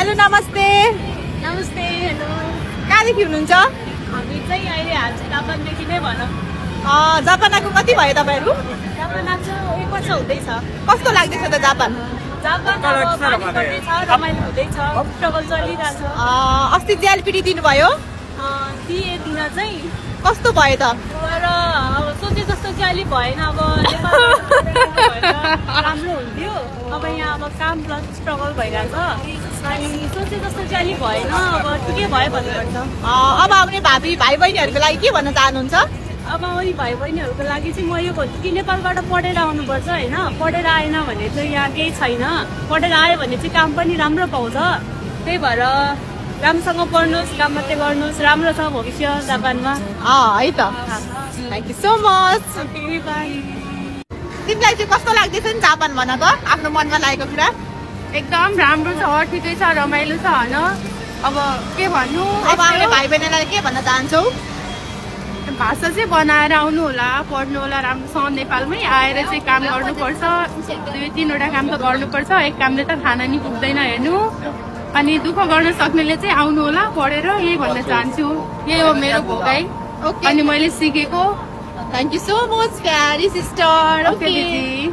Hello नमस्ते। नमस्ते। Hello. कहाँदेखि हुनुहुन्छ? हामी चाहिँ अहिले हाल जापानदेखि नै भनौँ। जापान आएको कति भयो तपाईँहरू? जापान आएको 1 वर्ष हुँदैछ। कस्तो लाग्दैछ त जापान? जापान अब पानी पर्दैछ, रमाइलो हुँदैछ, स्ट्रगल चलिरहेछ। अस्ति जेएलपिडी दिनुभयो, दिएदिन चाहिँ कस्तो भयो त? तर अब सोचे जस्तो चाहिँ अहिले भएन। अब नेपालमा राम्रो हुन्थ्यो, अब यहाँ अब काम प्लस स्ट्रगल भइरहेछ अनि सोचे जस्तो चाहिँ अहिले भएन। अब ठिकै भयो भन्नुपर्छ। अब आउने भावी भाइ बहिनीहरूको लागि के भन्न चाहनुहुन्छ? अब आउने भाइ बहिनीहरूको लागि चाहिँ म यो भन्छु कि नेपालबाट पढेर आउनुपर्छ होइन। पढेर आएन भने चाहिँ यहाँ केही छैन, पढेर आयो भने चाहिँ काम पनि राम्रो पाउँछ। त्यही भएर राम्रोसँग पढ्नुहोस्, काम मात्रै गर्नुहोस्, राम्रो छ भविष्य जापानमा। है त। Thank you so much. By. तिमीलाई चाहिँ कस्तो लाग्दैछ नि जापान भन त, आफ्नो मनमा लागेको कुरा? एकदम राम्रो छ, ठिकै छ, रमाइलो छ होइन। अब के भन्नु, अब आउने भाइ बहिनीलाई के भन्न चाहन्छौ? भाषा चाहिँ बनाएर आउनु होला, पढ्नु होला, राम्रोसँग नेपालमै आएर चाहिँ काम गर्नुपर्छ। 2-3वटा काम त गर्नुपर्छ, एक कामले त खाना नि पुग्दैन हेर्नु। अनि दुःख गर्न सक्नेले चाहिँ आउनु होला पढेर, यही भन्न चाहन्छु। यही हो मेरो भोगाई अनि मैले सिकेको। थ्याङ्क यू सो मच प्यारी सिस्टर। ओके दिदी।